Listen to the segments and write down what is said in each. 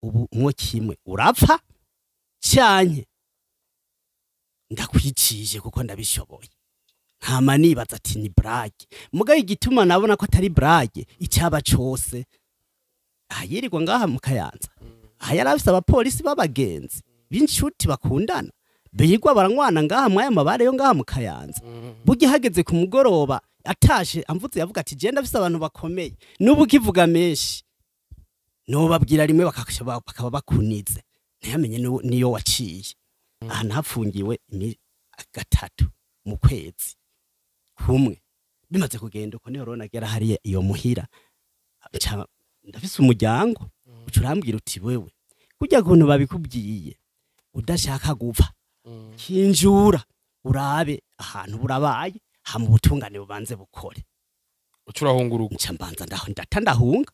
Ubu mwo kimwe urapfa canke ndakwicije kuko ndabishoboye. Ntama nibaza ati ni blague, mugabo igituma nabona ko atari blague, icyaba cose ahirirwa ngaha mu Kayanza, aha yari afise abapolisi b'abagenzi b'inshuti bakundana, birirwa baranywana ngaha mwaya mabare yo ngaha mu Kayanza. Burya hageze ku mugoroba atashe amvuze, yavuga ati: "Je ndafise abantu bakomeye, n'ubu ukivuga menshi nobabwira rimwe bakaba bakunize, ntiyamenye niyo waciye." Aha nafungiwe gatatu mu kwezi kumwe. Bimaze kugenda uko, niho rero nagera hariya iyo muhira, nca ndafise umuryango, uca urambwira uti: "Wewe kurya kuntu babikubwiye, udashaka gupfa, kinjura urabe ahantu burabaye, hama ubutungane bubanze bukore." Uca urahunga urugo? Nca mbanza ndaho ndata ndahunga.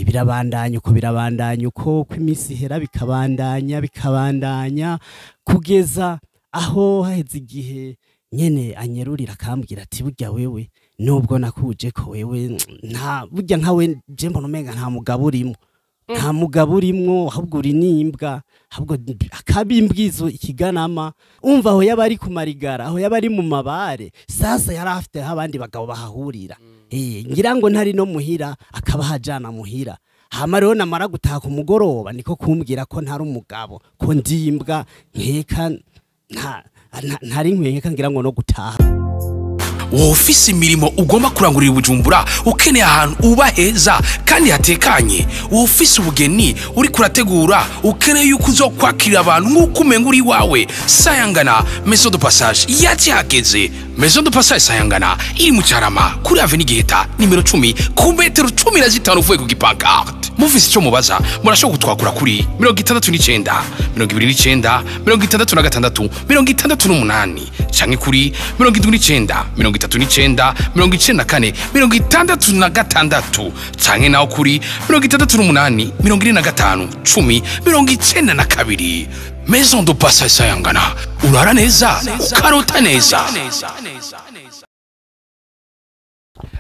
Birabandanya uko, birabandanya uko, uko iminsi ihera bikabandanya, bikabandanya, kugeza aho haheze igihe nyene anyerurira akambwira ati: "Burya wewe nubwo nakuje ko wewe nta burya nkawe, je mbona umenga nta mugabo urimo, nta mugabo urimwo, ahubwo uri n'imbwa." Ahubwo akabimbwizo ikiganama. Umva, aho yaba ari ku marigara, aho yaba ari mu mabare, sasa yari afite aho abandi bagabo bahahurira. Ngira ngo ntari no muhira, akaba hajana muhira. Hama rero namara gutaha ku mugoroba, niko kumbwira ko ntari umugabo, ko ndi imbwa, nkeka ntari nkeka ngira ngo no gutaha. Wowe ufise imirimo ugomba kurangurira i Bujumbura, ukeneye ahantu uba heza kandi hatekanye. Wowe ufise ubugeni uri kurategura, ukeneye yuko uzokwakira abantu nk'uko umenga uri iwawe, Sayangana Maison de Passage yakihageze. Maison de Passage Sayangana iri mu Cyarama, kuri Avenue Giheta nimero 10, ku metero 15 uvuye ku gipancarte. Mufise icyo mubaza, murashobora kutwakura kuri 69 29 66 68, canke kuri 79 39 94 66, canke naho kuri 68 45 10 92. Maison de Passage Sayangana, urara neza ukarota neza.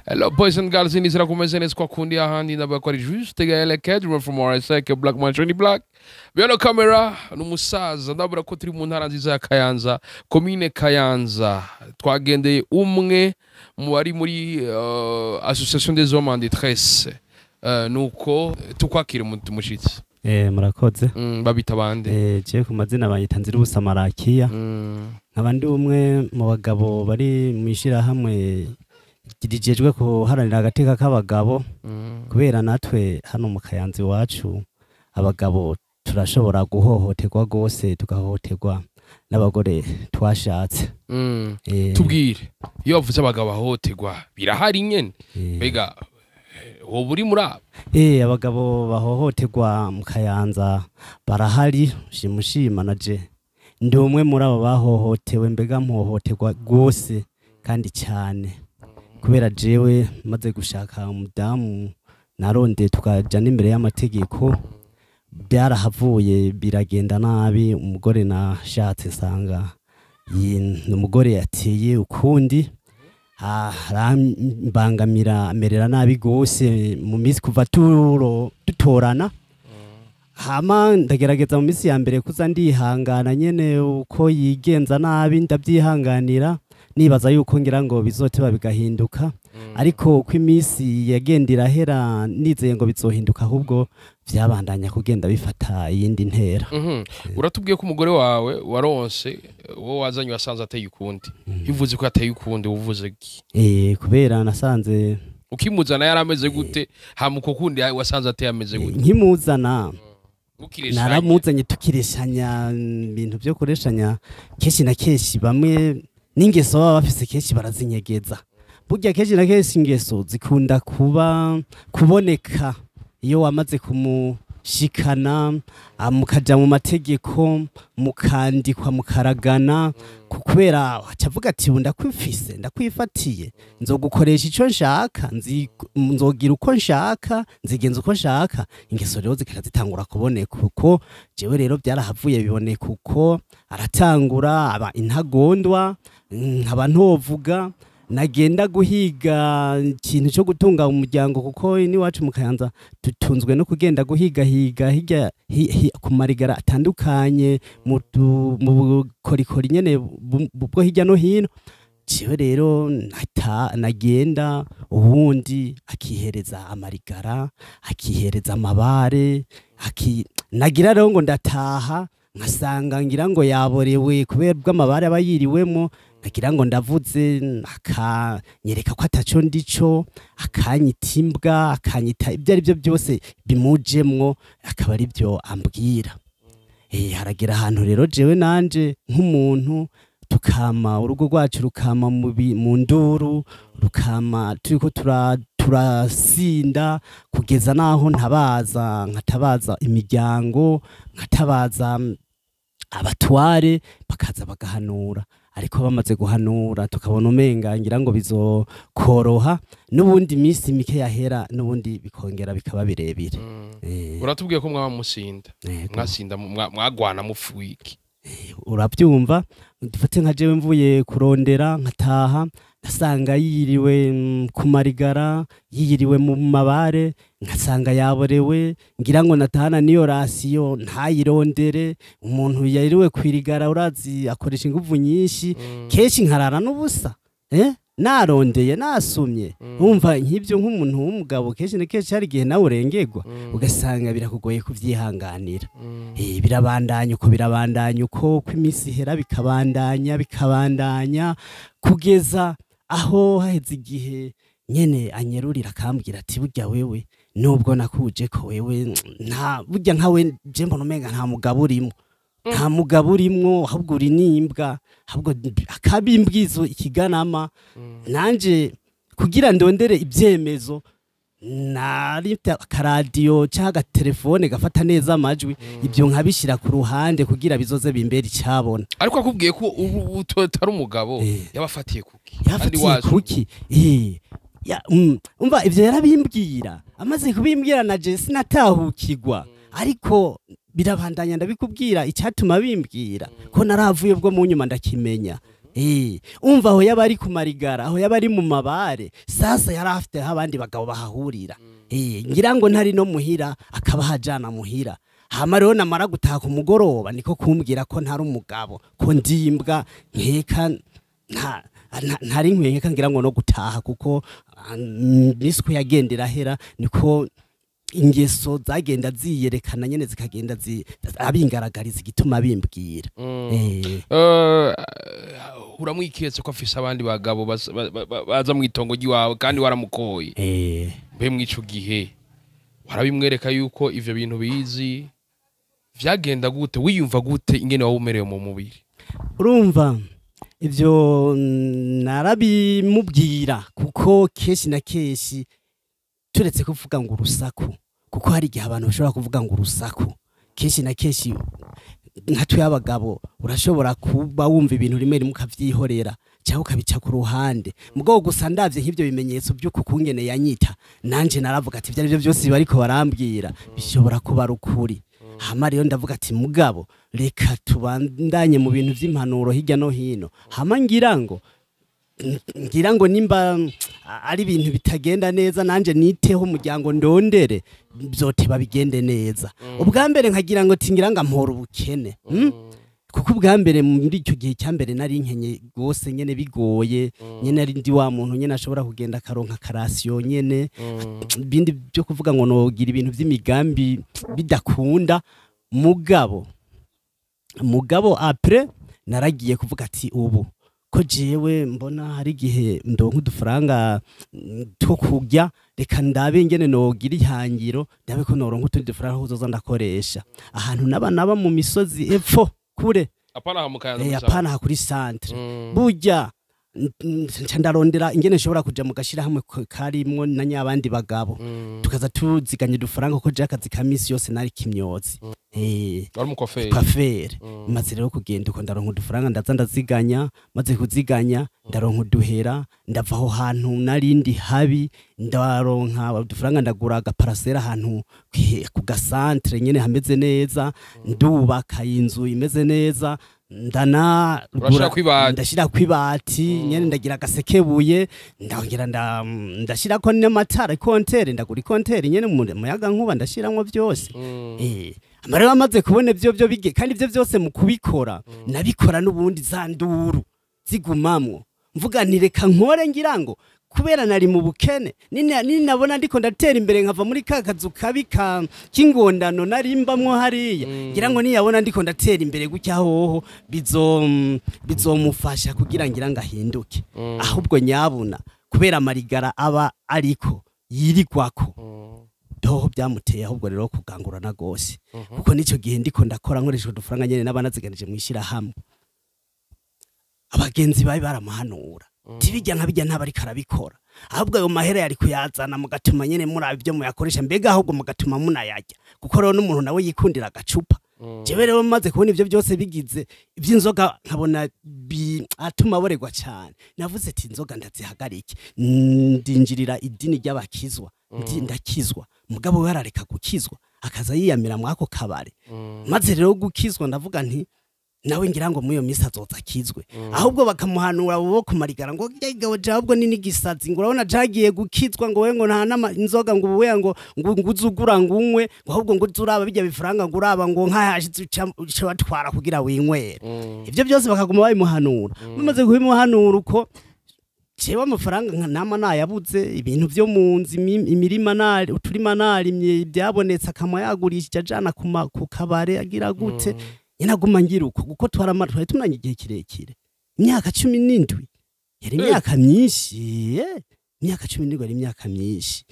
Hello boys and girls, nizera kumeze neza kwa kundi ahandi. Ndavuga ko ari Juste Gaël Kedro from RSK Black Man Johnny Black. Behind camera n'umusaza. Ndabura ko turi mu ntara nziza ya Kayanza, commune Kayanza. Twagendeye umwe mu bari muri Association des hommes en détresse. Nuko tukwakira umushitsi. Murakoze. Babita bande? Je ku mazina banyita Nzirubusa Marakiya, nkaba ndi umwe mu bagabo bari mu ishirahamwe rijejwe kuharanira agateka k'abagabo, kubera natwe hano mu Kayanza iwacu abagabo turashobora guhohoterwa rwose, tugahohoterwa n'abagore twashatse. Tubwire, iyo bavuze abagabo bahohoterwa, birahari nyene? Mbega wowe uri muri abo? Abagabo bahohoterwa mu Kayanza barahari. Shimushima na je ndi umwe muri abo bahohotewe. Mbega mpohoterwa rwose kandi cyane, kubera jewe maze gushaka umudamu naronde, tukaja n'imbere y'amategeko, byarahavuye biragenda nabi. Umugore nashatse nsanga ni umugore yateye ukundi, arambangamira, amerera nabi gose mu minsi kuva dutorana. Hama ndagerageza mu minsi ya mbere kuza ndihangana nyene, uko yigenza nabi ndabyihanganira, nibaza yuko ngira ngo bizoteba bigahinduka. Ariko uko iminsi yagenda irahera nizeye ngo bizohinduka, ahubwo vyabandanya kugenda bifata iyindi ntera. Uratubwiye ko umugore wawe waronse, wowe wazanye, wasanze ateye ukundi. Iyo uvuze ko ateye ukundi, uvuze iki? Kubera nasanze Ukimuzana yari ameze gute? Hama uko kundi wasanze ateye ameze gute? Nkimuzana, Mukireshanya. naramuzanye tukireshanya. Ibintu byo kureshanya, kenshi na kenshi bamwe n'ingeso baba bafise kenshi barazinyegeza. Burya kenshi na kenshi ingeso zikunda kuba kuboneka iyo wamaze kumushikana, mukaja mu mategeko, mukandikwa, mukaragana, kubera acavuga ati: "Ubu ndakwifise, ndakwifatiye, nzogukoresha ico nshaka, nzogira uko nshaka, nzigenza uko nshaka." Ingeso rero zikaca zitangura kuboneka uko. Jewe rero byarahavuye biboneka uko, aratangura aba intagondwa, nkaba ntovuga. Nagenda guhiga ikintu cyo gutunga umuryango, kuko n'iwacu mu Kayanza dutunzwe no kugenda guhigahiga hirya ku marigara atandukanye, mu bukorikori nyene bwo hirya no hino. Jewe rero nagenda, ubundi akihereza amarigara, akihereza amabare, nagira rero ngo ndataha nkasanga ngira ngo yaborewe kubera bw'amabare aba yiriwemo. Nagira ngo ndavuze, akanyereka ko ataco ndico, akanyita imbwa, akanyita ibyo ari byo byose bimujemwo, akaba ari byo ambwira. Haragera ahantu rero jewe nanje nk'umuntu tukama urugo rwacu rukama mu nduru, rukama turiko turasinda, kugeza naho ntabaza, nkatabaza imiryango, nkatabaza abatware, bakaza bagahanura. Ariko bamaze guhanura tukabona umenga ngira ngo bizokoroha, n'ubundi iminsi mike yahera n'ubundi bikongera bikaba birebire. Uratubwiye ko mwaba musinda. Yego. Mwasinda mwagwana mupfuye iki? Urabyumva, dufate nka jewe mvuye kurondera nkataha, nasanga yiriwe ku marigara, yiriwe mu mabare, nkasanga yaborewe. Ngira ngo natahana niyo ration ntayirondere. Umuntu yiriwe kwirigara urazi akoresha inguvu nyinshi, kenshi nkarara n'ubusa, narondeye nasumye. Wumva nk'ibyo nk'umuntu w'umugabo kenshi na kenshi hari igihe nawe urengerwa, ugasanga birakugoye kuvyihanganira. Birabandanya uko, birabandanya uko, uko iminsi ihera bikabandanya, bikabandanya, kugeza aho haheze igihe nyene anyerurira akambwira ati: "Burya wewe nubwo nakuje ko wewe nta burya nkawe je mbona umenga nta mugabo urimo, nta mugabo urimwo, ahubwo uri n'imbwa." Ahubwo akabimbwizo ikiganama. Nanje kugira ndondere ibyemezo nari akaradiyo cyangwa agatelefone gafata neza amajwi, ibyo nkabishyira ku ruhande kugira bizoze bimbere icyabona. Ariko akubwiye ko ubu utari umugabo, yabafatiye kuki? Kandi Yafatiye waje kuki? Ya, umva ivyo yarabimbwira, amaze kubimbwira na je sinatahukirwa, ariko birabandanya. Ndabikubwira icyatuma bimbwira ko naravuye bwo mu nyuma ndakimenya. Umva, aho yaba ari ku marigara, aho yaba ari mu mabare, sasa yari afite aho abandi bagabo bahahurira. Ngira ngo ntari no muhira akaba hajana muhira. Hama rero namara gutaha ku mugoroba niko kumbwira ko ntari umugabo, ko ndimbwa, nkeka ntari nkwiye nkeka ngira ngo no gutaha, kuko nisuko yagendera ahera niko ingeso zagenda ziyerekana nyene, zikagenda abingaragariza igituma bimbwira. Uramwiketse ko afise abandi bagabo baza mu itongo ry'iwawe kandi waramukoye. Mbe mw'ico gihe warabimwereka yuko ivyo bintu bizi? Vyagenda gute? Wiyumva gute ingene waba umerewe mu mubiri? Urumva ivyo narabimubwira, kuko kenshi na kenshi turetse kuvuga ngo urusaku, kuko hari igihe abantu bashobora kuvuga ngo urusaku, kenshi na kenshi nka twe abagabo urashobora kuba wumva ibintu rimwe rimwe ukavyihorera cyangwa ukabica ku ruhande. Mugabo gusa ndavye nk'ivyo bimenyetso by'uko kungene yanyita, nanje naravuga ati ibyo arivyo byose bariko barambwira bishobora kuba ari ukuri. Hama rero ndavuga ati mugabo reka tubandanye mu bintu vy'impanuro hirya no hino, hama ngira ngo nimba ari ibintu bitagenda neza nanje niteho umuryango, ndondere byoteba bigende neza. Ubwa mbere nkagira ngo tingira ngo ampora ubukene, Kuko ubwa mbere muri icyo gihe cya mbere nari nkenye rwose nyene, bigoye nyene, ari ndi wa muntu nyene ashobora kugenda akaronka ka ration nyene, ibindi byo kuvuga ngo nogira ibintu by'imigambi bidakunda. Mugabo après naragiye kuvuga ati ubu ko jewe mbona hari igihe ndonka udufaranga two kurya, reka ndabe ingene nogira ihangiro, ndabe ko noronka utundi dufaranga kuzoza ndakoresha ahantu naba naba mu misozi epfo kure. Apana aha mu Kayanza, Eh, muri centre. Apana aha kuri centre. Burya nca ndarondera ingene nshobora kuja mu gashirahamwe karimwo na nyabandi bagabo, tukaza tuziganya udufaranga, kuko je akazi ka misi yose nari kimyozi. Wari umukwaferi? Kwafere. Maze rero kugenda uko ndaronka udufaranga, ndaza ndaziganya. Maze kuziganya ndaronka uduhera, ndava aho hantu narindi habi, ndaronka udufaranga, ndagura aga parcelle ahantu ku gasantere nyene hameze neza, ndubaka inzu imeze neza. Ndana Urashirako ibati. Ndashirako ibati nyene, ndagira agasekebuye, ndongera ndashirako n'amatara, ikonteri, ndagura ikonteri nyene mu muyaga nkuba, ndashiramwo byose. Amarero amaze kubona ibyo byo bige, kandi ibyo byose mu kubikora nabikora n'ubundi za nduru zigumamwo, mvuga nti reka nkore, ngira ngo kubera nari mu bukene, ninabona ndiko ndatera imbere, nkava muri ka kazu kabi ka k'ingondano nari mbamwo hariya, ngira ngo niyabona ndiko ndatera imbere gutya hoho bizomufasha kugira ngira ngo ahinduke. Ahubwo nyabuna kubera amarigara aba ariko yirigwako, doho byamuteye ahubwo rero kugangurana gose, kuko nico gihe ndiko ndakora nkoresheje udufaranga nyene n'abanaziganije mwishirahamwe, abagenzi babi baramuhanura tibijya nka bijya, ntabwo ariko arabikora, ahubwo ayo mahera yari kuyazana mugatuma nyene muraba ibyo muyakoresha, mbega ahubwo mugatuma munayarya, kuko rero n'umuntu nawe yikundira agacupa. Jewe rero maze kubona ibyo byose bigize iby'inzoga, nkabona atuma aboregwa cyane, navuze ati inzoga ndazihagarike, ndinjirira idini ry'abakizwa, ndakizwa. Mugabo we arareka gukizwa, akaza yiyamira mwako kabare. Maze rero gukizwa, ndavuga nti nawe ngira ngo muri iyo minsi azoza akizwe. Ahubwo bakamuhanura bo kumarigara ngo "Yego, ahubwo ni n'igisazi, ngo urabona jagiye gukizwa, ngo we ngo nta nama inzoga, ngo ubu ngo ngo uzugura ngo unywe, ngo ahubwo ngo uzuraba bijya bifaranga, ngo uraba ngo nk'ayashize uca batwara kugira winywere." Ibyo byose bakaguma babimuhanura. Bamaze kubimuhanura uko, jewe amafaranga nama nayabuze, ibintu vyo mu nzu, imirima nari uturima narimye, ibyabonetse akama yagurishije ajana ku kabare, agira gute. Nyine aguma ngira uko, kuko twari tumaranye igihe kirekire, imyaka 17 yari imyaka myinshi, imyaka 17 yari imyaka myinshi.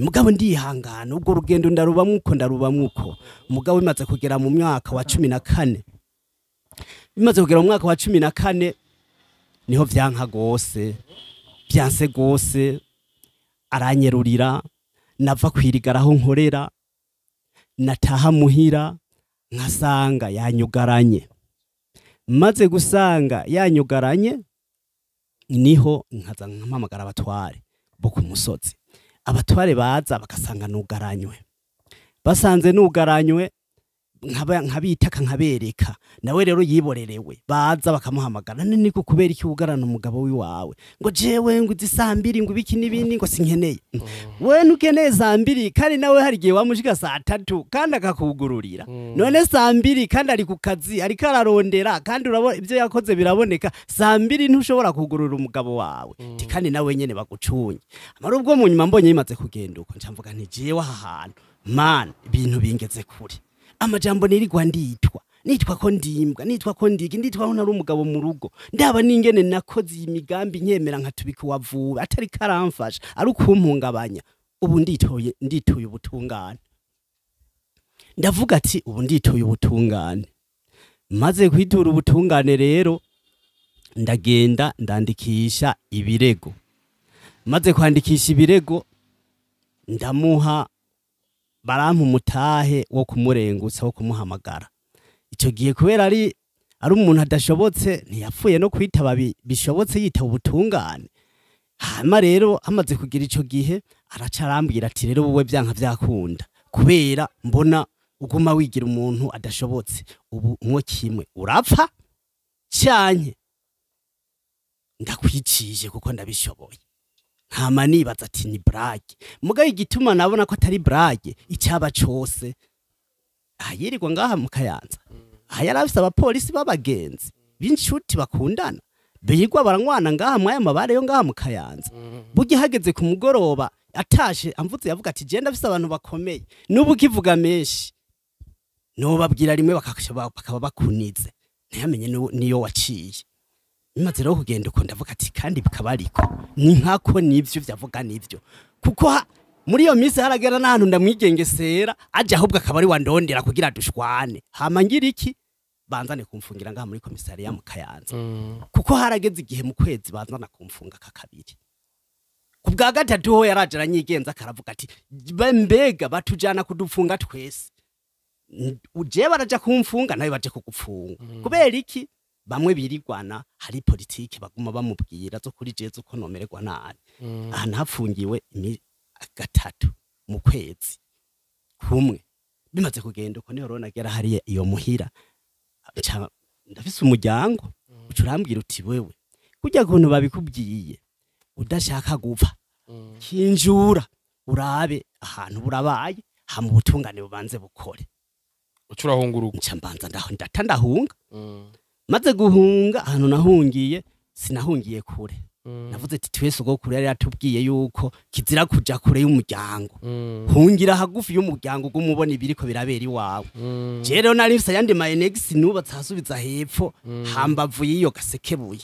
Mugabo ndihangana, ubwo rugendo ndarubamwo uko, ndarubamwo uko. Mugabo bimaze kugera mu mwaka wa 14, bimaze kugera mu mwaka wa 14 niho vyanka gose, vyanse gose, aranyerurira. Nava kwirigara aho nkorera, nataha muhira nkasanga yanyugaranye. Maze gusanga yanyugaranye, niho nkaza nkampamagara abatware bo ku musozi. Abatware baza bagasanga nugaranywe. Basanze nugaranywe, nkabitaka, nkabereka. Nawe rero yiborerewe, baza bakamuhamagara, none niko kubera iki ugarana umugabo wiwawe? Ngo jewe ngo izi saa mbiri, ngo ibiki n'ibindi, ngo sinkeneye. We ntukeneye saa mbiri, kandi nawe hari igihe wamushika saa tatu kandi akakugururira. None saa mbiri kandi ari ku kazi, ariko ararondera, kandi urabona ibyo yakoze biraboneka, saa mbiri ntushobora kugurura umugabo wawe? Ti kandi nawe nyene bagucunye. Amara ubwo mu nyuma mbonye bimaze kugenda uko, nca mvuga nti jewe aha hantu man ibintu bingeze kure, amajambo nirirwa nditwa, nitwa ko ndimbwa, nitwa ko ndigi, nditwa ko ntari umugabo mu rugo, ndaba n'ingene nakoze iyi migambi nkemera nkatubika uwavuwe atari karamfasha, ari ukumpungabanya, ubu nditoye, ndituye ubutungane. Ndavuga ati ubu ndituye ubutungane. Maze kwitura ubutungane rero, ndagenda ndandikisha ibirego. Maze kwandikisha ibirego, ndamuha, barampa umutahe wo kumurengutsa, wo kumuhamagara. Icyo gihe kubera ari umuntu adashobotse, ntiyapfuye no kwitaba bishobotse yitaba ubutungane. Hama rero amaze kugira ico gihe, araca arambwira ati rero wowe byanka vyakunda, kubera mbona uguma wigira umuntu adashobotse, ubu mwo kimwe urapfa canke ndakwicije, kuko ndabishoboye. Ntama nibaza ati ni blague. Mugabo igituma nabona ko atari blague, icyaba cose ayirirwa ngaha mu Kayanza, aha yari afise abapolisi b'abagenzi b'inshuti bakundana, birirwa baranywana ngaha mwaya mabare yo ngaha mu Kayanza. Burya hageze ku mugoroba atashe amvuze, yavuga ati je ndafise abantu bakomeye, n'ubu ukivuga menshi nobabwira rimwe bakaba bakunize, ntiyamenye niyo waciye. Bimaze rero kugenda uko, ndavuga ati kandi bikaba ariko ni nkako nivyo vyavuga nivyo, kuko muri iyo minsi haragera n'ahantu ndamwigengesera aje, ahubwo akaba ari wandondera kugira dushwane, hama ngira iki, banzane kumfungira ngaha muri komisariya mu Kayanza, kuko harageze igihe mu kwezi banzana kumfunga kakabiri. Ku bwa gatatu ho yaraje aranyigenza, akaravuga ati mbega batujana kudufunga twese, uje baraja kumfunga nawe baje kugufunga." Kubera iki? Bamwe birigwana hari politike baguma bamubwira zo kuri jewe uko nomererwa nabi. Aha nafungiwe gatatu mu kwezi kumwe. Bimaze kugenda uko, niho rero nagera hariya iyo muhira, Ndafise umuryango. Uca urambwira uti: "Wewe kurya kuntu babikubwiye, udashaka gupfa, kinjura urabe ahantu burabaye, hama ubutungane bubanze bukore." Uca urahunga urugo. Nca mbanza ndaho, ndata ndahunga. Maze guhunga, ahantu nahungiye sinahungiye kure. Navuze ati: "Twese sogokuru yari yatubwiye yuko kizira kuja kure y'umuryango. Hungira hagufi y'umuryango, ugumubona ibiriko birabera iwawe." Je rero nari mfise ayandi ma annexe nubatse hasubiza hepfo, hambavu y'iyo Gasekebuye,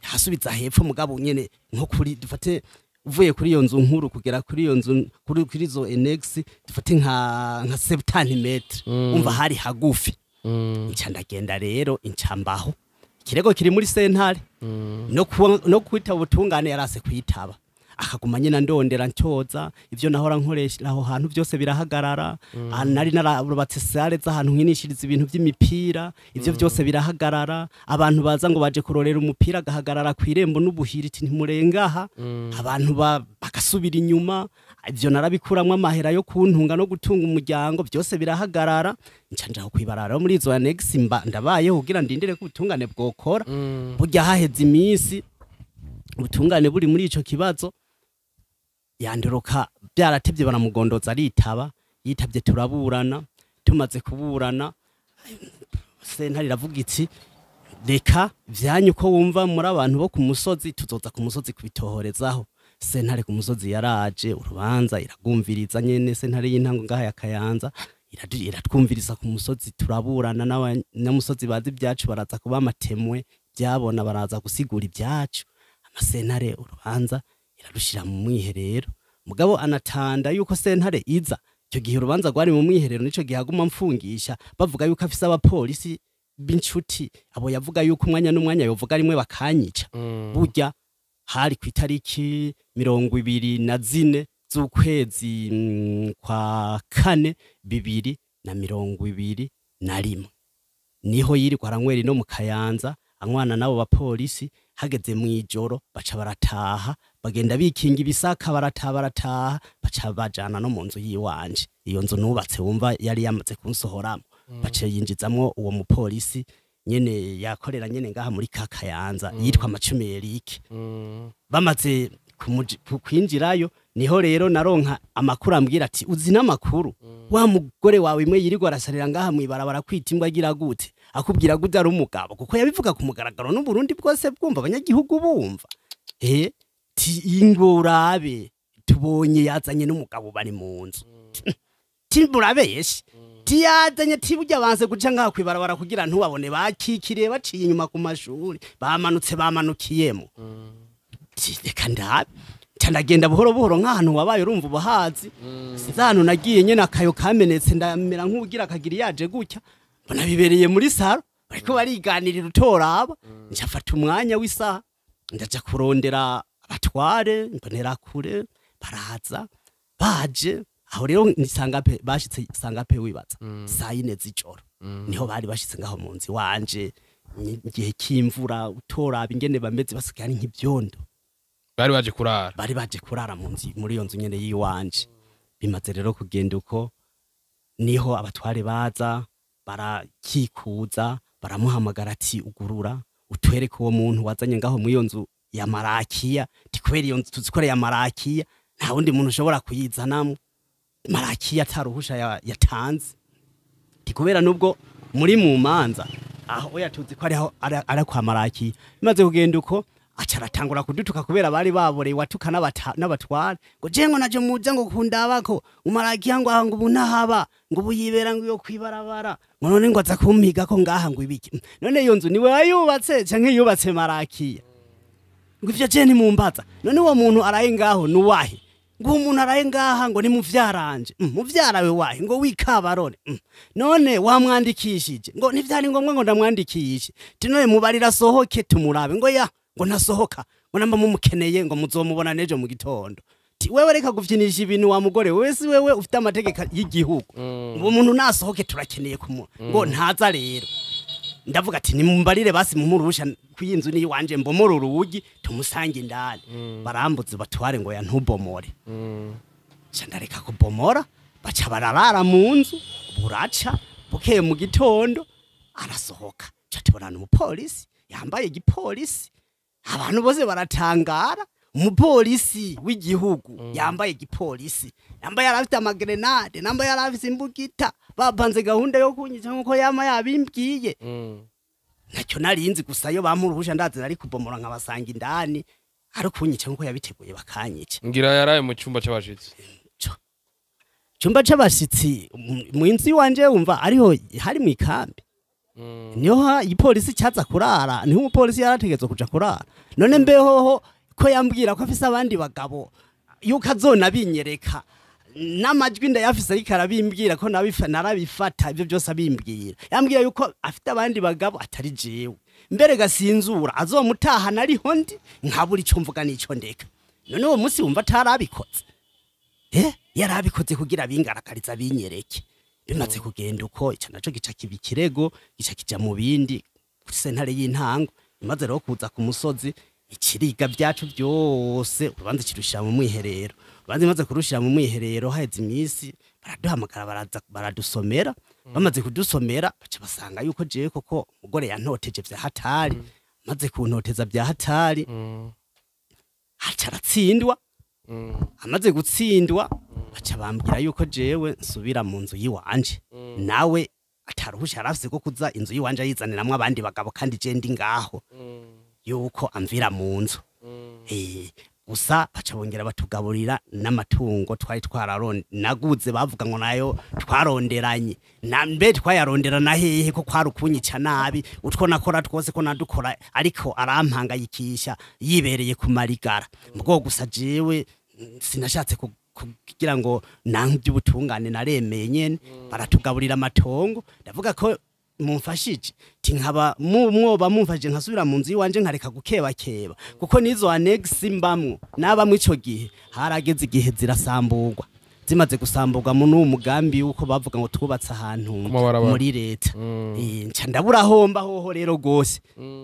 hasubiza hepfo. Mugabo nyene nko kuri, dufate uvuye kuri iyo nzu nkuru kugera kuri iyo nzu, kuri izo annexe, dufate nka 70 mètres. Umva, hari hagufi. Nca ndagenda rero, incambaho ikirego kiri muri sentare. No kwitaba ubutungane yarase kwitaba, akaguma nyine ndondera ncyoza. Ivyo nahora nkoresha aho hantu byose birahagarara. Ah, nari nararubatse salle z'ahantu nkinishiriza ibintu by'imipira, ivyo byose birahagarara. Abantu baza ngo baje kurorera umupira, agahagarara ku irembo n'ubuhiri iti: "Ntimurengaha." Abantu bagasubira inyuma. Ivyo narabikuramwo amahera yo kuntunga no gutunga umuryango, byose birahagarara. Nca njaho kwibarara muri izo annexe, mba ndabayeho kugira ndindire ko ubutungane bwokora. Burya haheze iminsi ubutungane buri muri ico kibazo, yandoroka byaratevye, baramugondoza aritaba. Yitavye turaburana. Tumaze kuburana, sentare iravuga iti: "Reka vyanyu, ko wumva muri abantu bo ku musozi, tuzoza ku musozi kubitohorezaho." Sentare ku musozi yaraje, urubanza iragumviriza nyene. Sentare y'intango ngaha ya Kayanza iratwumviriza ku musozi, turaburana n'amusozi bazi ibyacu, baraza kuba amatemwe byabona, baraza gusigura ibyacu. Amasentare urubanza irarushira mu mwiherero. Mugabo anatanda yuko sentare iza, icyo gihe urubanza rwari mu mwiherero, nico gihe aguma mfungisha, bavuga yuko afise abapolisi b'inshuti, abo yavuga yuko umwanya n'umwanya yovuga rimwe bakanyica. Burya hari ku itariki 24 z'ukwezi kwa kane 2021, niho yirirwa aranywera ino mu Kayanza, anywana n'abo bapolisi. Hageze mu ijoro baca barataha, bagenda bikinga ibisaka, barataha, barataha, baca bajana no mu nzu yiwanje. Iyo nzu nubatse, wumva yari yamaze kunsohoramo, baca yinjizamwo uwo mupolisi nyene yakorera nyene ngaha muri ka Kayanza, yitwa Macumi Eric. Bamaze kwinjirayo, niho rero naronka amakuru ambwira ati: "Uzi n'amakuru, wa mugore wawe imwe yirirwa arasarira ngaha mwibarabara kwita imbwa, agira gute, akubwira gute ari umugabo?" Kuko yabivuga ku mugaragaro n'Uburundi bwose bwumva, abanyagihugu bumva. Ti ingo urabe, tubonye yazanye n'umugabo, bari mu nzu. Ti murabeshe, tiyazanye, ti burya banze guca ngaha kwibarabara kugira ntubabone, bakikiriye baciye inyuma ku mashuri, bamanutse, bamanukiyemo. Ti reka ndabe. Nca ndagenda buhoro buhoro nk'ahantu wabaye, urumva ubuhazi, sinzi ahantu nagiye nyene, akayo kamenetse, ndamera nk'ugira akagira yaje gutya, mbona bibereye muri salon, bariko bariganirira utoraba. Nca mfata umwanya w'isaha, ndaja kurondera abatware mbonera kure, baraza. Baje aho rero ni sangape bashitse? Sangape wibaza? Saa 4 z'ijoro niho bari bashitse ngaho mu nzu iwanje, igihe cy'imvura, utoraba ingene bameze, basigaye ari nk'ibyondo. Bari baje kurara? Bari baje kurara mu nzu, muri iyo nzu nyene yiwanje. Bimaze rero kugenda uko, niho abatware baza barakikuza, baramuhamagara ati: "Ugurura utwereke uwo muntu wazanye ngaho muri iyo nzu ya Marakiya." Ti kubera iyo nzu tuzi ko ari iya Marakiya, nta wundi muntu ushobora kuyizanamo Marakiya ataruhusha yatanze. Ti kubera nubwo muri mu manza aho, oya, tuzi ko ariho ari kwa Marakiya. Bimaze kugenda uko, aca aratangura kudutuka, kubera bari baboreye, watuka n'abatware ngo je ngo naje muja ngo kundabako umarakiya, ngo aha ngo ubu ntahaba, ngo ubu yibera ngo iyo kwibarabara, ngo none ngo aza kumpiga ko ngaha ngo ibiki. None iyo nzu niwe wayubatse canke yubatse Marakiya? Ngo ivyo je ntimumbaza. None uwo muntu araye ngaho nuwahe? Ngo uwo muntu araye ngaha ngo ni muvyaranje. Muvyara we wahe? Ngo wikabarore. None wamwandikishije? Ngo ntivyari ngombwa ngo ndamwandikishe. Ti none mubarira asohoke tumurabe. Ngo ya, ngo ntasohoka, ngo namba mumukeneye ngo muzomubona n'ejo mu gitondo. Ti wewe reka gufyinisha ibintu wa mugore wewe, si wewe ufite amategeko y'igihugu? Uwo muntu nasohoke, turakeneye kumu. Ngo ntaza. Rero ndavuga ati: "Nimumbarire basi mumurusha kw'inzu ni iwanje, mbomore urugi tumusange indani." Barambuze batware ngo ya, ntubomore. Nca ndareka kubomora, baca bararara mu nzu. Buraca bukeye mu gitondo arasohoka. Ca tubonana umupolisi yambaye igipolisi, abantu bose baratangara. Umupolisi w'igihugu yambaye igipolisi, yambaye, yari afite amagrenade, nambaye, yari afise imbugita, bapanze gahunda yo kunyica nkuko yama yabimbwiye. Ntacyo narinzi, gusa yo bampa uruhusha ndazi nari kubomora nkabasanga indani, ari kunyica nkuko yabiteguye bakanyica. Ngira yaraye mu cyumba c'abashitsi. Cyumba c'abashitsi mu nzu iwanje, wumva ariho hari mu ikambi, niho igipolisi cyaza kurara, niho umupolisi yarategetswe kuja kurara. None mbehoho ko yambwira ko afise abandi bagabo, yuko azona binyereka n'amajwi ndayafise, ariko arabimbwira ko narabifata ibyo byose abimbwira. Yambwira yuko afite abandi bagabo atari jewe, mbere gasinzura azomutahana ariho ndi, nkabura ico mvuga n'ico ndeka. None uwo munsi wumva atarabikoze? Yarabikoze kugira bingaragariza, binyereke. Bimaze kugenda uko, ico naco gica kiba ikirego, gica kija mu bindi kuri sentare y'intango. Imaze rero kuza ku musozi, ikiriga byacu byose, urubanza kirushira mu mwiherero. Urubanza imaze kurushira mu mwiherero, haheze iminsi baraduhamagara, baraza baradusomera. Bamaze kudusomera, baca basanga yuko jewe koko umugore yantoteje vya hatari. Maze kuntoteza vya hatari, aca aratsindwa. Amaze gutsindwa, baca bambwira yuko jewe nsubira mu nzu yiwanje, nawe ataruhusha yarafise ko kuza inzu yiwanje ayizaniramwo abandi bagabo, kandi je ndi ngaho, yuko amvira mu nzu. Gusa baca bongera batugaburira n'amatungo twari twararonde naguze, bavuga ngo nayo twaronderanye na mbe twayarondera na hehe, ko kwari ukunyica nabi. Utwo nakora twose ko nadukora, ariko arampangayikisha yibereye ku marigara. Mbwo gusa jewe sinashatse kugira ngo nanke iby'ubutungane, naremeye nyene. Baratugaburira amatongo. Ndavuga ko mumfashije ti nkaba mwoba mumfashije nkasubira mu nzu iwanje, nkareka gukebakeba, kuko nizo annexe mbamwo nabamwe ico gihe harageze igihe zirasamburwa. Zimaze gusamburwa mu n'uwo mugambi yuko bavuga ngo twubatse ahantu mabarabara. muri leta. Nca ndabura homba hoho rero gose,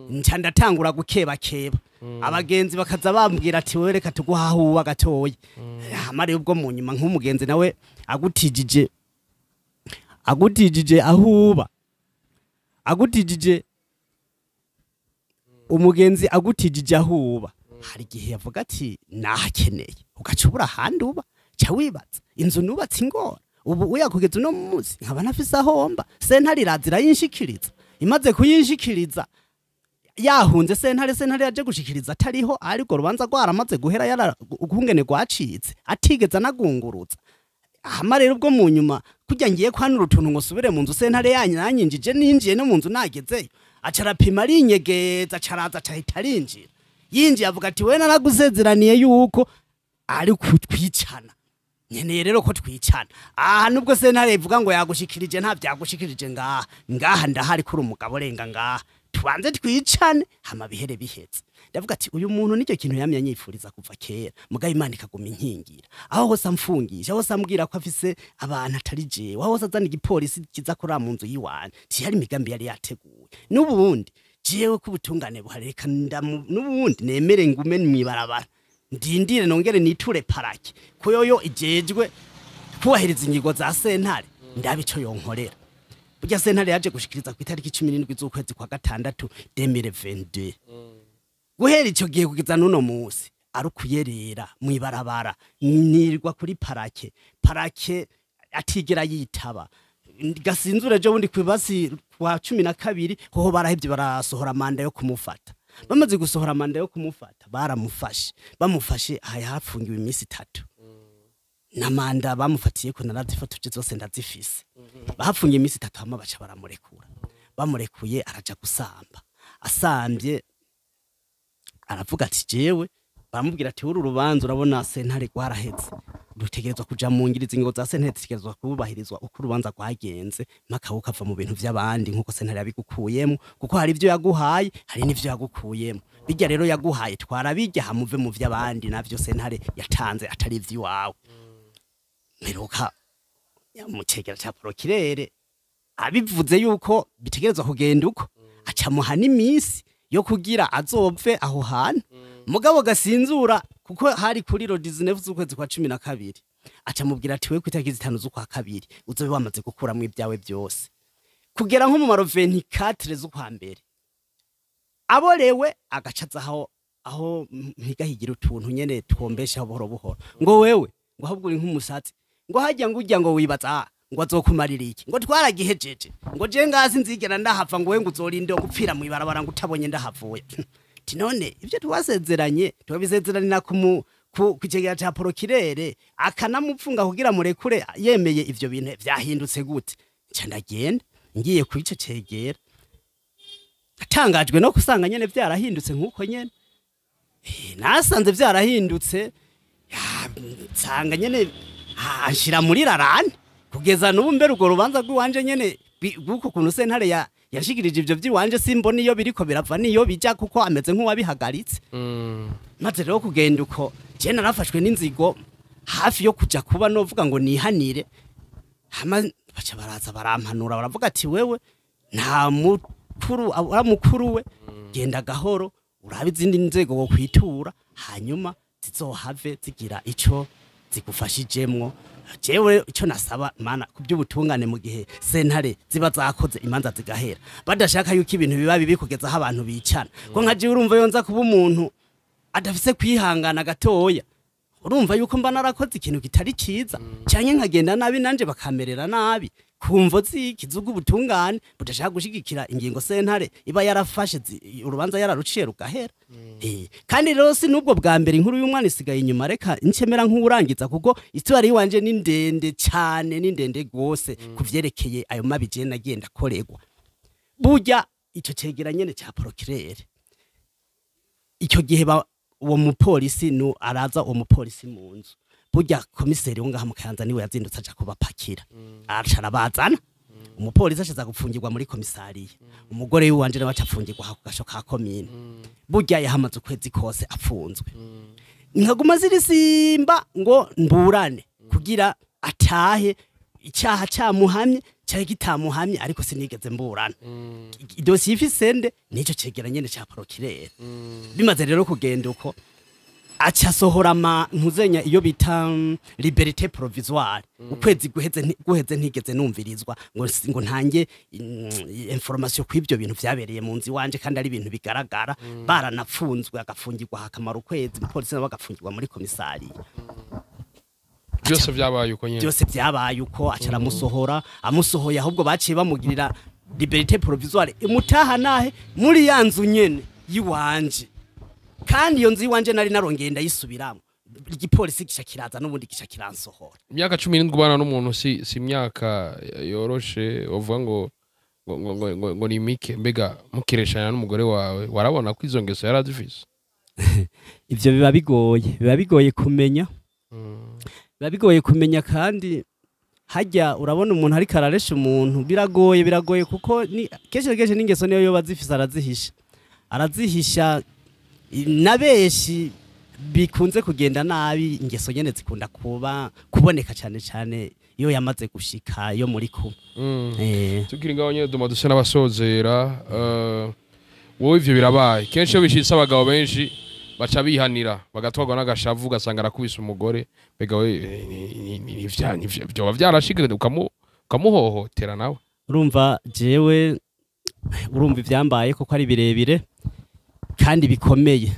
nca ndatangura gukebakeba. Abagenzi bakaza bambwira ati: "Wewe reka tuguha aho uba gatoya." Hama rero ubwo mu nyuma, nk'umugenzi nawe agutijije aho uba, agutijije, umugenzi agutijije aho uba, hari igihe yavuga ati: "Nahakeneye," ugaca ubura ahandi uba. Ca wibaza inzu nubatse ingora ubu uya kugeza uno munsi nkaba ntafise aho mba. Sentare iraza irayinshikiriza. Imaze kuyinshikiriza, yahunze sentare, sentare yaje gushikiriza atariho, ariko rubanza rwaramaze guhera, yara ukungene rwacitse atigeze anagungurutsa. Hama rero ubwo mu nyuma, kurya ngiye kwanura utuntu ngo subire mu nzu, sentare yanyu nanyinjije, ninjiye no mu nzu nagezeyo, aca arapima, arinyegeza, aca araza, aca ahita arinjira. Yinjiye avuga ati: "We naragusezeraniye yuko ari kutwicana, nkeneye rero ko twicana aha. Nubwo sentare ivuga ngo yagushikirije, nta byagushikirije ngaha. Ngaha ndahari kuri umugabo, renga ngaha tubanze twicane, hama bihere bihetse." Ndavuga ati: "Uyu muntu nicyo kintu yamye anyifuriza kuva kera, mugabo Imana ikaguma inkingira." Aho hose amfungisha, aho hose ambwira ko afise abantu atari jewe, aho hose azana igipolisi kiza kurara mu nzu yiwanje, tihari imigambi yari yateguwe. N'ubundi jewe ko ubutungane buhari, reka n'ubundi nemere ngume mw'ibarabara, ndindire, nongere niture parake ko yoyo ijejwe kubahiriza ingingo za sentare, ndabe ico yonkorera. Burya sentare yaje gushikiriza ku itariki 17 z'ukwezi kwa gatandatu 2022. Guhera ico gihe kugeza n'uno munsi ari ukuyerera mw'ibarabara, nirwa kuri parake, parake atigera yitaba. Gasinzure ejo bundi kwibasi kwa 12 hoho barahevye barasohora manda yo kumufata. Bamaze gusohora manda yo kumufata, baramufashe. Bamufashe, aha hafungiwe iminsi 3 na manda bamufatiye ko narazifotoje zose ndazifise. Bahafungiye iminsi 3, hama baca baramurekura. Bamurekuye araja gusamba. Asambye aravuga ati jewe, baramubwira ati: "Uru rubanza urabona sentare rwaraheze, rutegerezwa kuja mu ngirizi, ingingo za sentare zitegerezwa kubahirizwa uko urubanza rwagenze, mpaka ukava mu bintu vy'abandi nkuko sentare yabigukuyemo, kuko hari ivyo yaguhaye, hari n'ivyo yagukuyemo. Bijya rero yaguhaye twarabijya, hamuve mu vy'abandi navyo sentare yatanze atari ivy'iwawe." Mperuka mu cegera ca procureur abivuze yuko bitegerezwa kugenda uko, acamuha n'iminsi yo kugira azopfe aho hantu. Mugabo gasinzura, kuko hari kuri le 19 z'ukwezi kwa 12, aca mubwira ati: "We ku itariki 5 z'ukwa kabiri uzobe wamaze gukuramwo ibyawe byose." Kugera nko mu ma le 24 z'ukwa mbere, aborewe, agacaza aho mpigahigira utuntu nyene twombesha buhoro buhoro, ngo wewe, ngo ahubwo uri nk'umusatsi, ngo hajya, ngo ujya, ngo wibaza ngo azokumarira iki, ngo twaragihejeje, ngo je ngazi nzigera ndahava, ngo we ngo uzorinde gupfira mw'ibarabara, ngo utabonye ndahavuye. Ti none ibyo twasezeranye twabisezeranira ku kigega ca procureur, akanamupfunga kugira murekure, yemeye ivyo bintu, vyahindutse gute? Nca ndagenda, ngiye kuri ico cegera, atangajwe no kusanga nyene vyarahindutse nkuko nyene. Nasanze vyarahindutse, nsanga nyene anshira muri rarane kugeza n'ubu. Mbere urwo rubanza rw'iwanje nyene bw'uko kuntu sentare ya yashikirije ivyo vy'iwanje, simbona iyo biriko birava niyo bija, kuko ameze nk'uwabihagaritse. Maze rero kugenda uko, je narafashwe n'inzigo hafi yo kuja kuba novuga ngo nihanire. Hama baca baraza barampanura, baravuga ati: "Wewe nta mukuru ura mukuru we, genda gahoro, urabe izindi nzego wo kwitura, hanyuma zizohave zigira ico zigufashijemwo." Jewe ico nasaba mana ku by'ubutungane, mu gihe sentare ziba zakoze imanza zigahera, badashaka yuko ibintu biba bibi kugeza aho abantu bicana, ko nka jewe urumva yonza kuba umuntu adafise kwihangana gatoya, urumva yuko mba narakoze ikintu kitari ciza, canke nkagenda nabi nanje bakamerera nabi kumvo ziki z'ubwo ubutungane budashaka gushigikira ingingo sentare iba yarafashe, urubanza yararuciye rugahera. Kandi rero si nubwo bwa mbere, inkuru y'umwana isigaye inyuma. Reka ncemera nk'uwurangiza, kuko histoire yiwanje ni ndende cyane, ni ndende gose kuvyerekeye ayo mabi je nagenda akoregwa. Burya ico cegera nyene ca procureur, icyo gihe uwo mupolisi nu araza, uwo mupolisi mu nzu, burya komiseri wo ngaha mu Kayanza niwe yazindutse aja kubapakira, aca arabazana. Umupolisi ashaza gupfungirwa muri komisariya, umugore w'iwanje nawe aca apfungirwa ku gasho ka komine. Burya yahamaze ukwezi kose apfunzwe, nkaguma zirisimba ngo mburane kugira atahe, icyaha cyamuhamye cyari kitamuhamye, ariko sinigeze mburana. Idosiye ifise nde? Nico cegera nyene ca procureur. Bimaze rero kugenda uko, aca asohora ama ntuzenya iyo bita liberté provisoire. Ukwezi guheze guheze ntigeze numvirizwa ngo ntange information ku ivyo bintu vyabereye mu nzu iwanje, kandi ari ibintu bigaragara, baranapfunzwe, agafungirwa hakamara ukwezi, umupolisi nawe agafungirwa muri komisariya. Byose byabaye uko nyine. Byose byabaye uko, aca aramusohora. Amusohoye, ahubwo baciye bamugirira liberté provisoire, imutaha nahe muri ya nzu nyene yiwanje, kandi iyo nzu yiwanje nari narongeye ndayisubiramo, igipolisi gica kiraza n'ubundi gica kiransohora. Imyaka 17 ubana n'umuntu si imyaka yoroshe uvuga ngo ni mike. Mbega mukireshana n'umugore wawe, warabona ko izo ngeso yari azifise? Ivyo biba bigoye kumenya, biba bigoye kumenya. Kandi hajya urabona umuntu ariko araresha umuntu, biragoye kuko ni kenshi na kenshi n'ingeso niyo yoba azifise arazihisha, arazihisha. Na benshi bikunze kugenda nabi, ingeso nyene zikunda kuba kuboneka cyane cyane iyo yamaze gushika, iyo muri kumwe. Tukiri ngaho nyene, duma dusa n'abasozera. Wowe ivyo birabaye kenshi, iyo bishitse abagabo benshi baca bihanira, bagatwarwa n'agashavu, ugasanga arakubise umugore. Mbega we vyoba vyarashika ukamuhohotera nawe? Urumva jewe, urumva ivyambaye koko ari birebire kandi bikomeye,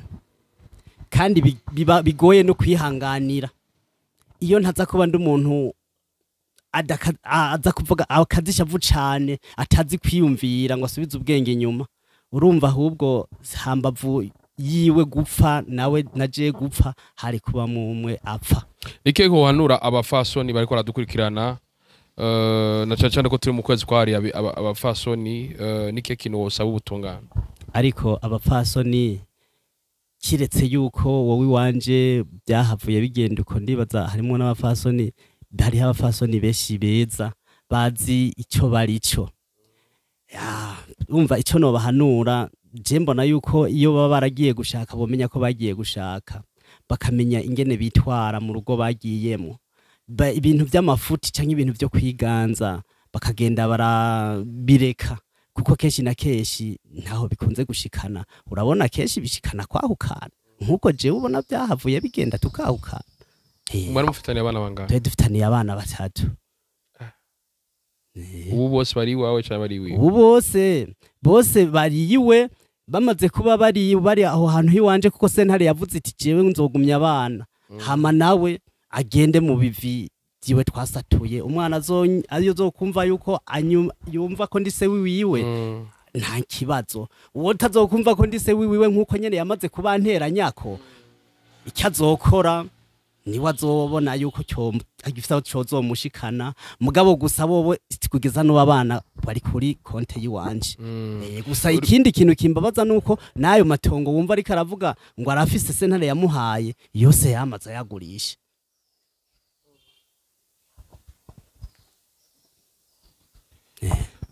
kandi biba bigoye no kwihanganira. Iyo ntaza kuba ndi umuntu aza kuvuga akazishavu cane, atazi kwiyumvira ngo asubize ubwenge inyuma, urumva ahubwo hambavu yiwe gupfa nawe naje gupfa, hari kuba mumwe apfa. Nike guhanura abafasoni bariko baradukurikirana, na cane cane ko turi mu kwezi kwahariye abafasoni, nike kintu wosaba ubutungane? Ariko abapfasoni, kiretse yuko wowe iwanje byahavuye bigenda uko, ndibaza harimo n'abapfasoni, hariho abapfasoni benshi beza bazi icyo bari cyo. Umva, icyo nobahanura, je mbona yuko iyo baba baragiye gushaka bomenya ko bagiye gushaka, bakamenya ingene bitwara mu rugo bagiyemo. Ibintu by'amafuti cyangwa ibintu byo kwiganza bakagenda barabireka, kuko kenshi na kenshi ntaho bikunze gushikana. Urabona kenshi bishikana kwahukana, nkuko jewe ubona byahavuye bigenda tukahukana. Mwari mufitaniye abana bangahe? Twari dufitaniye abana batatu. Ubu bose bari iwawe cyangwa bari iwiwe? Ubu bose bariyiwe, bamaze kuba bari aho hantu hiwanje, kuko sentare yavuze iti jewe nzogumya abana, hama nawe agende mu bivi byiwe twasatuye. Umwana ayo zokumva yuko yumva ko ndise wiwiwe, nta kibazo. Uwo tazokumva ko ndise wiwiwe, nkuko nyene yamaze kuba nyako, icyo azokora niwe azobona yuko gifite aho cozomushikana. Mugabo gusa bobo kugeza n'ubu abana bari kuri konte yiwanje. Gusa ikindi kintu kimbabaza nuko n'ayo matongo wumva ariko aravuga ngo arafise sentare yamuhaye, yose yamaze ayagurisha.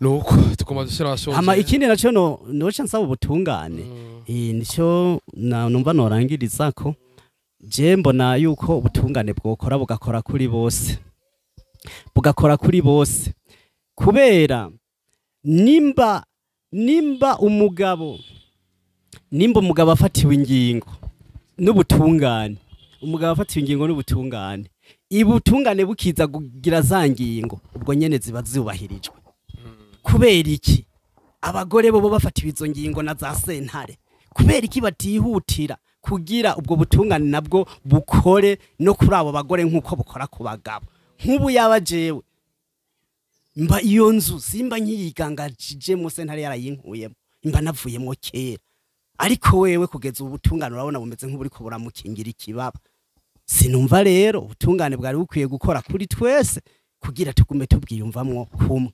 Nuko tukoma dusera basoze. Hama ikindi naco noca nsaba ubutungane, nico numva norangirizako. Je mbona yuko ubutungane bwokora, bugakora kuri bose, bugakora kuri bose, kubera nimba umugabo afatiwe ingingo n'ubutungane, umugabo afatiwe ingingo n'ubutungane, ibutungane bukiza kugira za ngingo ubwo nyene ziba zubahirijwe. Kubera iki abagore bo bafatiwe izo ngingo na za sentare, kubera iki batihutira kugira ubwo butungane nabwo bukore no kuri abo bagore nkuko bukora ku bagabo? Nk'ubu yaba jewe mba iyo nzu simba nkiyigangajijemo, sentare yarayinkuyemo, imba navuyemo kera. Ariko wewe kugeza ubu butungane urabona bumeze nk'uburiko buramukingira ikibaba. Sinumva rero ubutungane bwari bukwiye gukora kuri twese kugira tugume tubwiyumvamwo kumwe.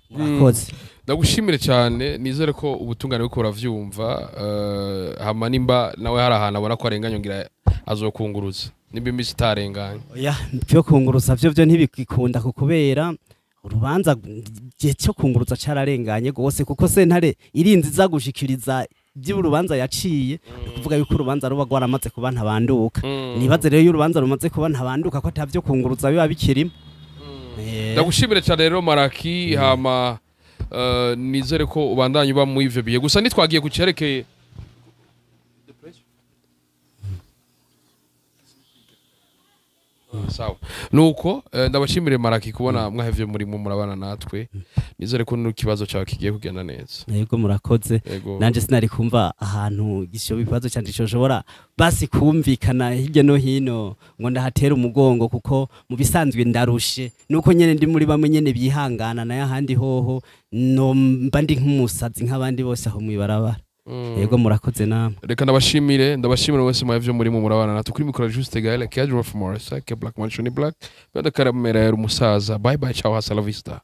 Murakoze. Ndagushimire cyane, nizere ko ubutungane buriko buravyumva. Hama nimba nawe hari ahantu abona ko arenganye, ngira azokunguruza nimba imisi itarenganye. Oya, byo kunguruza byo ntibikunda, kubera urubanza gihe cyo kunguruza cararenganye gose, kuko sentare irinzi iza gushikiriza by'urubanza yaciye, ni kuvuga yuko urubanza ruba rwaramaze kuba ntabanduka. Nibaze rero iyo urubanza rumaze kuba ntabanduka ko atavyo kunguruza biba bikirimo. Ndagushimire cyane rero Maraki, hama nizere ko ubandanye uba mu ivyo bihe. Gusa ntitwagiye ku cerekeye sawa. Nuko ndabashimire Maraki kubona mwahevye muri murabana natwe, nizere ko n'ikibazo cyawe kigiye kugenda neza. Yego, murakoze. Yego. Nanje sinari kumva ahantu gisho ibibazo cyanje coshobora basi kumvikana hirya no hino ngo ndahatera umugongo, kuko mu bisanzwe ndarushe nuko nyene ndi muri bamwe nyene bihangana, nayo ahandi hoho no mba ndi nk'umusazi nk'abandi bose aho mwibarabara. Yego, murakoze namwe. Reka ndabashimire wese mwahevye muri murabana natwe. Kuri mikoro Juste Gaël Kedro from Morisa ke Black Man Shoni Black benda karamera umusaza. Bye bye, ciao, hasta la vista.